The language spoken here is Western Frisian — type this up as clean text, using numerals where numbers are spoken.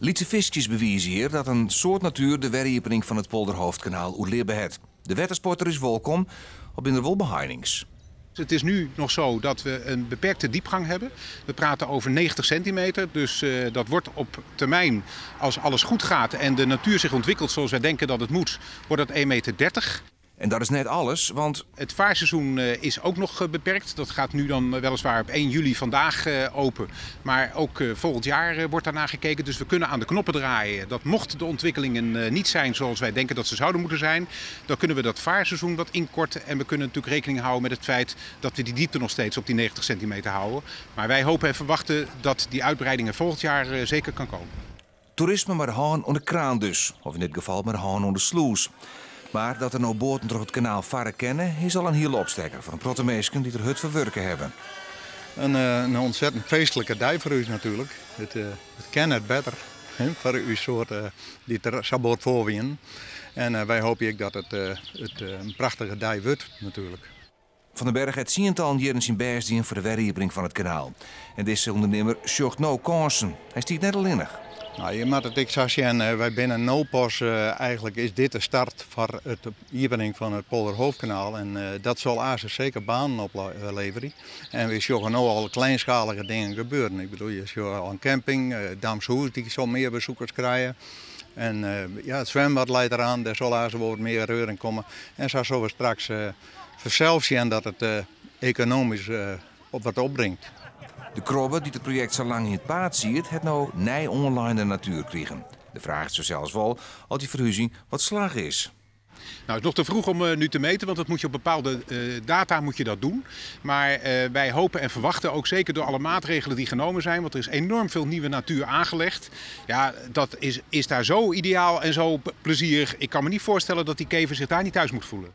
Lytse fiskjes bewize hjir dat in soad natuer de weriepening fan it Polderhoofdkanaal oerlibbe hat. De wettersporter is wolkom, al binne der wol beheinings. Het is nu nog zo dat we een beperkte diepgang hebben. We praten over 90 centimeter. Dus dat wordt op termijn, als alles goed gaat en de natuur zich ontwikkelt zoals wij denken dat het moet, wordt dat 1,30 meter. En dat is net alles, want Het vaarseizoen is ook nog beperkt. Dat gaat nu dan weliswaar op 1 juli vandaag open. Maar ook volgend jaar wordt daarna gekeken. Dus we kunnen aan de knoppen draaien. Dat mocht de ontwikkelingen niet zijn zoals wij denken dat ze zouden moeten zijn, dan kunnen we dat vaarseizoen wat inkorten. En we kunnen natuurlijk rekening houden met het feit dat we die diepte nog steeds op die 90 centimeter houden. Maar wij hopen en verwachten dat die uitbreiding er volgend jaar zeker kan komen. Toerisme mei de hân oan de kraan dus. Of yn dit gefal mei de hân oan de slûs. Mar dat der no boaten troch it kanaal farre kinne, is al in hiele opstekker foar in protte minsken dy't der hurd foar wurke hawwe. In ontzettend feestlike dei foar ús natuerlik. It kin net better, hè, foar ús soart dy't der sa bot foar wienen. En wy hoopje ek dat it in prachtige dei wurdt natuerlik. Van den Berg hat tsientallen jierren syn bêst dien foar de weriepening fan it kanaal. En dizze ûndernimmer sjocht no kânsen. Hy stiet net allinnich. Nou, je moatte it ek sa sjen, wy binne no pas, eigenlik is dit de start foar it iepening fan it Polderhoofdkanaal en dat sil aanst seker banen opleverje. En wy sjogge no al kleinschalige dingen gebeuren. Ik bedoel, je sjogge al in camping, Damshûs dy sil mear besoekers krije. En ja, it swimbad leit eraan, dêr sil aanst wol wat mear reuring komme. En sa sille we straks fansels sjen dat it ekonomysk op wat opbringt. De krobbe dy't it projekt sa lang yn it paad siet, hat no nij oanleine natuer krigen. De fraach is fansels wol oft dy ferhuzing wat slagge is. Nou, het is nog te vroeg om nu te meten, want dat moet je op bepaalde data moet je dat doen. Maar wij hopen en verwachten ook zeker door alle maatregelen die genomen zijn, want er is enorm veel nieuwe natuur aangelegd. Ja, dat is daar zo ideaal en zo plezierig. Ik kan me niet voorstellen dat die kever zich daar niet thuis moet voelen.